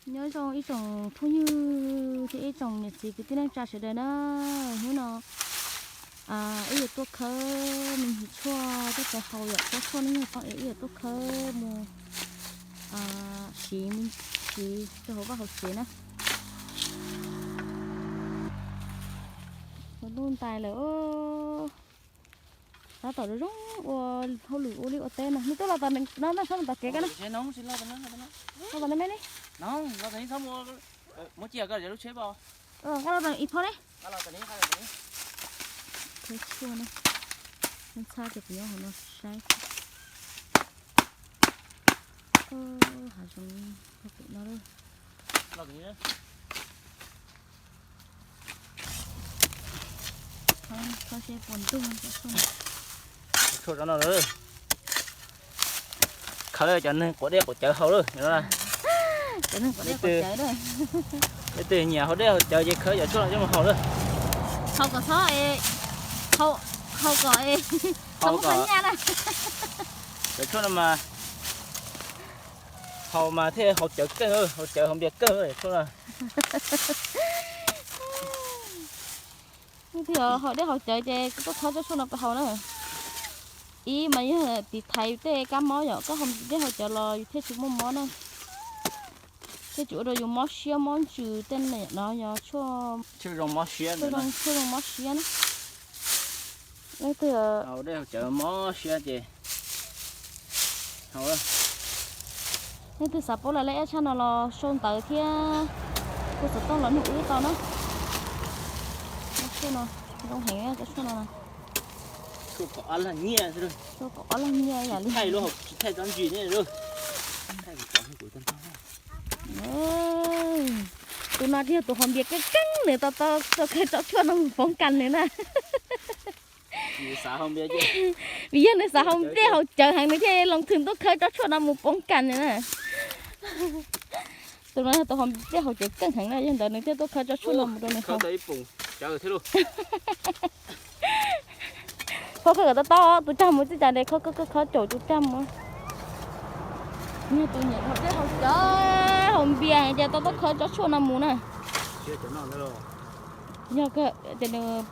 Nyob zoo ib tsoom phooj ywg thiab ib tsoom niam txiv kwv tij neej tsa sawv daws na, hnub no ib yam tuaj khawb me ntsis tshuaj coj pais hau yom, cov tshuaj no yog tau es ib yam tuaj khawb mus siv me ntsis rau hauv vaj hauv tsev na. Ua ntuj ntais lawm, tab tom zoo ua hauj lwm ua liaj ua teb no. Neb tuaj los tom no, neb sab tom kev ko na. Los tom no me ne. Los tom ib pho ne. Thawb tshuaj na, neb txhab ces kuv nyob hauv no saib. Hav zoov pem no. Tshuaj no, khawb cov neeg quav dej quav cawv haus lawm. Leej twg nyiam haus dej haus cawv ces khawb cov tshuaj no coj mus haus lawm. Haus kom txhob, haus kom, haus kom, cov tshuaj no mas haus mas thiaj haus cawv keej, haus cawv haus npias keej tshuaj no. Yus twb yog haus dej haus cawv ces koj tuaj khawb cov tshuaj no pais haus na. Ib mas yog tiv thaiv tej kab mob, yog koj haus dej haus cawv los yus thiaj tsis muaj mob na, thiaj tsis ua rau yus mob siab mob ntsws tej no, yog tshuaj zoo mob siab na. Leej twg, mob siab ces leej twg xav paub lawv laj ib tshaj no los sau ntawv thiab hu xov tooj los nug wb tau na. Tshuaj no zoo heev, cov tshuaj no, tshuaj kaum ob lag nyiaj, tshuaj kaum ob lag nyiaj ib yam li. Tus no yog tus haus npias keej keej, nws tau tau tuaj khawb cov tshuaj no mus poob kas nws na. Vim yog nws xav haus dej haus cawv heev, nws thiaj los thwm tuaj khawb cov tshuaj no mus poob kas nws na. Tus no yog tus haus dej haus cawv keej heev na, yog ntawd nws thiaj tuaj khawb cov tshuaj no mus rau nws haus. Khawb khawb kom tau tau tus cag mus txij cas ntes khawb khawb khawb caum tus cag mus. Yog tus nyiam haus dej haus cawv haus npias ces tau tuaj khawb cov tshuaj no mus na. Yog ces nws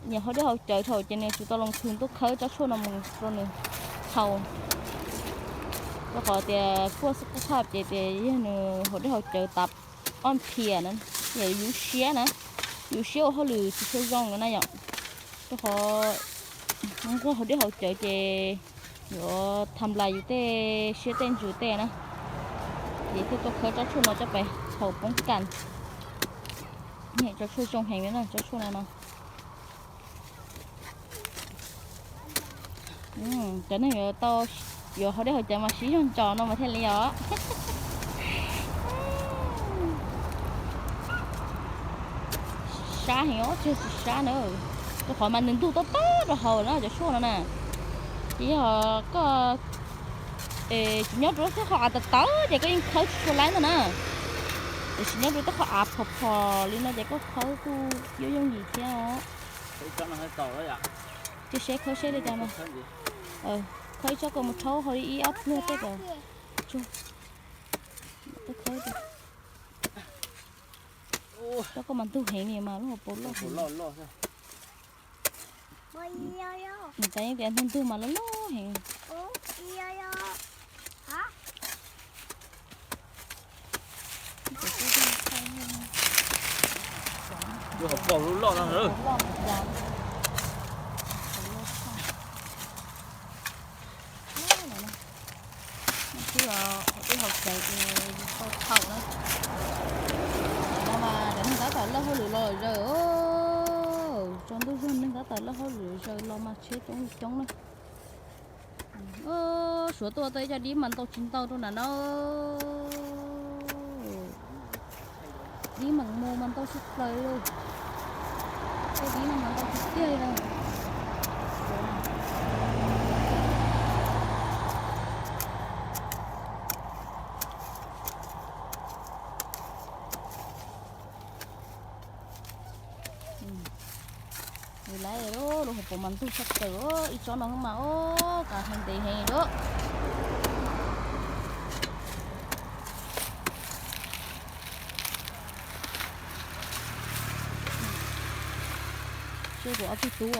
nyiam haus dej haus cawv dhau ces nws tsis tau los thwm tuaj khawb cov tshuaj no mus rau nws haus. Rau qhov tias kuaj xub kuj thaj ces tias yog nws haus dej haus cawv tas ob phias na, yam yus siab na, yus siab ua hauj lwm tsis tshua zoo na yom. Rau qhov nquag haus dej haus cawv ces yuav tham lais yus tej siab tej ntsws tej na. Ces thiaj tuaj khawb tsob tshuaj no coj pais haus poob kas. Cov tshuaj zoo heev li na, tsob tshuaj no no. Cov neeg yuav tau, yuav haus dej haus cawv mas siv zog ntsos no mas thiaj li os. Sab heev os, tsis sab na. Rau qhov mas nws ntug tob tob rau hauv na cov tshuaj no na. Ces yog koj tsis nyob rau lub tej qhov av tawv tawv ces koj yeej khawb tsis tshua laib ntag na. Tiam sis nyob rau tej qhov av phom phom li no ces koj khawb kuj yooj yooj yim thiab os. Cia seb khawb seb li cas mas. Khawb ib tsob kom mus rhaub hauv li ib ob pluag tej kom tsuag. Khawb, tsob koj mas ntug heev li mas lub hauv paus loj heev. Nws tas yeej tias ntug ntug mas loj loj heev. Lub hauv paus lub loj no. Twb yog haus dej haus cawv ces yus tau thaum na. Tam no mas cov neeg tab tom lawb hauj lwm los zaws, tsaus ntuj zog neeg tab tom lawb hauj lwm zaws los mas tsheb coob li coob na. Suav tuaj tau ib co dib mas ntau tsis ntau rau nram no. Dib mas mus mas ntau tshaj plaws li. Tej dib no mas ntau tiag tiag li na. Lawv lub hauv paus mas ntug tshaj plaws, ib tsob no mas kav heev ntev heev li. Kuv ob tug tub,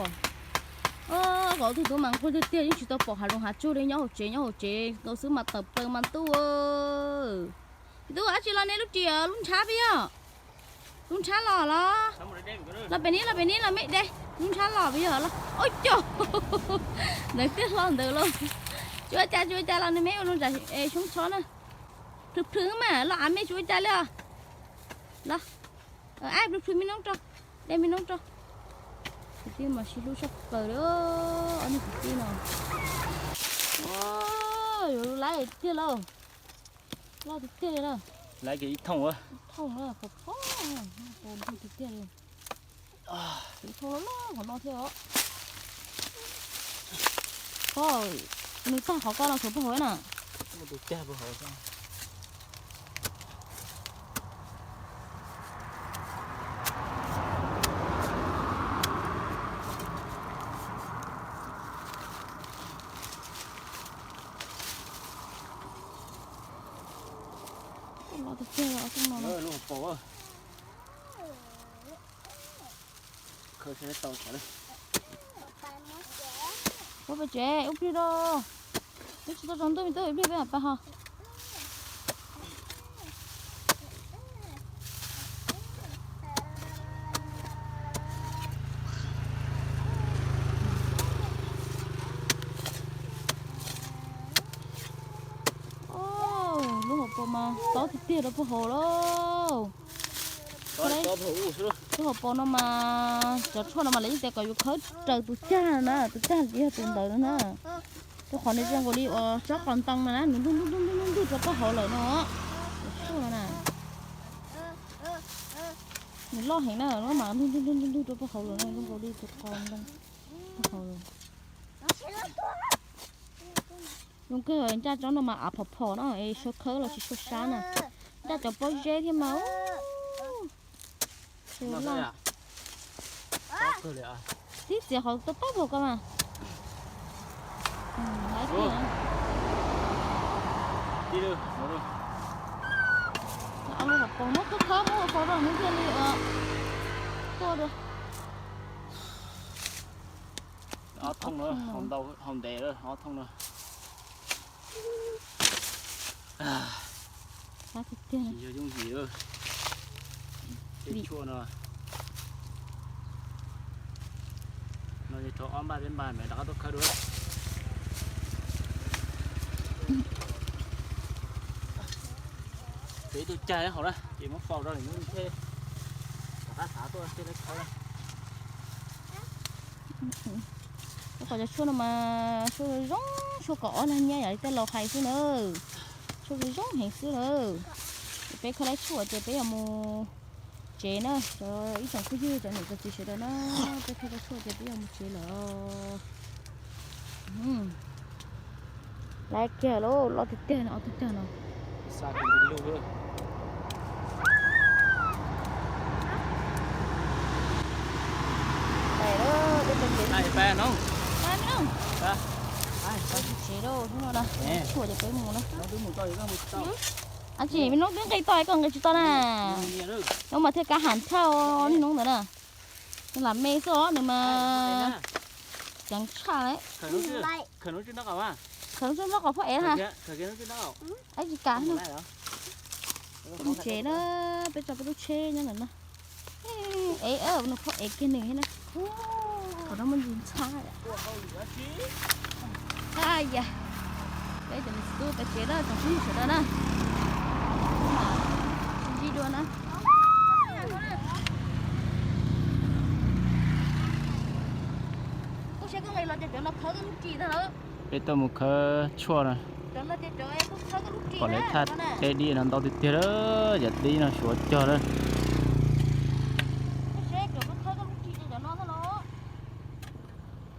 kuv ob tug tub mas nquag tiag tiag, yeej tsis tau pom hav zoov hav tsuag li, nyob hauv tsev nyob hauv tsev nkaus xwb mas tawm plaws mas ntuj. Tub, dab tsi los nej lub ris lub ntshav peb yog? Lub ntshav los los? Los pem ni, los pem ni, los me de. Lub ntshav los peb yog los? Ua cas ntawd twb hlo ntawd lauj. Tsis ua cas tsis ua cas los nws me ua lub ntshav es xyoob tshob na. Plhws plhws mas los av me tsis ua cas li os. Los, ab plhws plhws me noob rau, de me noob rau. Kwv tij mas sib hlub tshaj plaws li, ob niag kwv tij no. Yuav laib tiag lauj. Loj tiag tiag li na. Laib kiag ib thooj, ib thooj na, pom pom, ntug tiag tiag li. Ib thooj loj loj qhov no thiab os. Koj, nws tag qhov koj no tshuav puag hauv na. Loj tiag tiag os, lub hauv paus. Ua pem tsev ub plig rau. Twb tsis tau tsaus ntuj me tub, ib pliag peb mam pais ho. Lub hauv paus mas tob tiag tiag rau puag hauv lauj. Lub hauv paus no mas cov tshuaj no mas lawv yeej tias kom yuav khawb raws tus cag na, tus cag tsis yog tus ntawd na. Rau qhov nws zoo nkaus li uas tsob qos ntoo no na, nws ntug ntug ntug ntug ntug rau puag hauv lawm no. Cov tshuaj no na, nws loj heev na, no mas ntug ntug ntug ntug rau puag hauv lawm no, zoo nkaus li tus qos ntoo puag hauv lawm. Zoo kawg, ncaj tsob no mas av phom phom no es sawv khawb los tsis sua sab na. Ncaj cov pob zeb thiab mas. Tib txiav qhov tob tob hauv ko mas. Lub hauv paus muab khawb khawb muab ua qhov rau nws thiaj li tuaj dua. Ob thooj na, hauv ntev lawm ob thooj na. Tsis yog yooj yim, tej tshuaj no. No yog rau ob npaj peb npaj mam rov qab tuaj khawb dua. Ces ib tug cag hauv na ces muab faus rau lwm hnub thiaj rov qab xav tuaj thiaj li khawb. Qhov cov tshuaj no mas tshuaj zoo, tshuaj kaum ob lag nyiaj yam li tej laus hais xwb na. Tshuaj zoo heev xwb na. Ces peb khawb laib tshuaj ces peb yuav mus tsev na, cov ib tsoom phooj ywg cov niam cov txiv sawv daws na, peb khawb tau tshuaj ces peb yuav mus tsev lawm. Laib kiag lauj, loj tiag tiag no, ob tug cag no. Tsev lauj, hnub no na, tshuaj ces peb mus na. Ab tsis, me noob twb nqis tau, koj nqis tsis tau na. Noob mas thiaj kab ham tshaj niaj hnub ntawd na. Nws lam me xwb os, nws mas ceev tshaj lawm. Khawv tsuj nraub qaum phoj ev ha. Ab tsis kam. Mus tsev na, peb tso peb lub tsheb nyob ntawm no. Ev, nws phoj ev kiag nws thiab na. Qhov no muaj ntsis ntxhab. Yam, peb cov niam txiv tub peb tsev na, tsoom phooj ywg sawv daws na. Sib ntsib dua na. Peb tuaj mus khawb tshuaj na. Pom lawv thaj teb dib no ntau tiag tiag lawm, yam dib no suav cog lawm.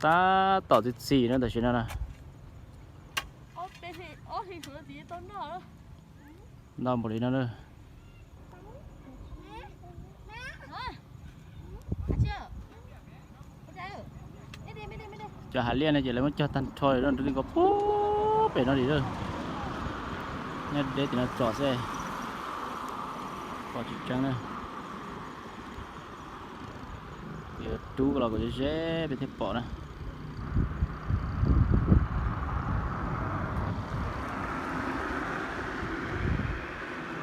Tab tom txi txiv no tam sim no na. Ntau npaum li no na. Cov hav liaj no ces lawv muab cog tag nrho li no, nrog li ko puag pem no li lawm. Nyob deb tim no tsom xwb, pom tsis tseeb na. Ces Cov rub los kom ze ze peb thiaj pom na.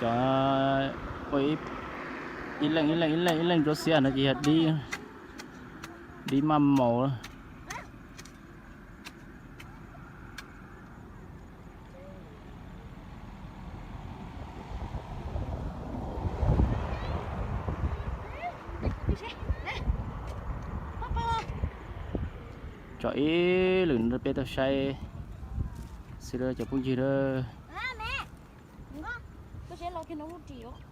Cov ua ib leej ib leej ib leej ib leej ntsuab xiab no ces yog dib, dib maj maus. Tso ib lwm peb tau saib xwb cov phooj ywg. Tus seb los kiag no lub ris.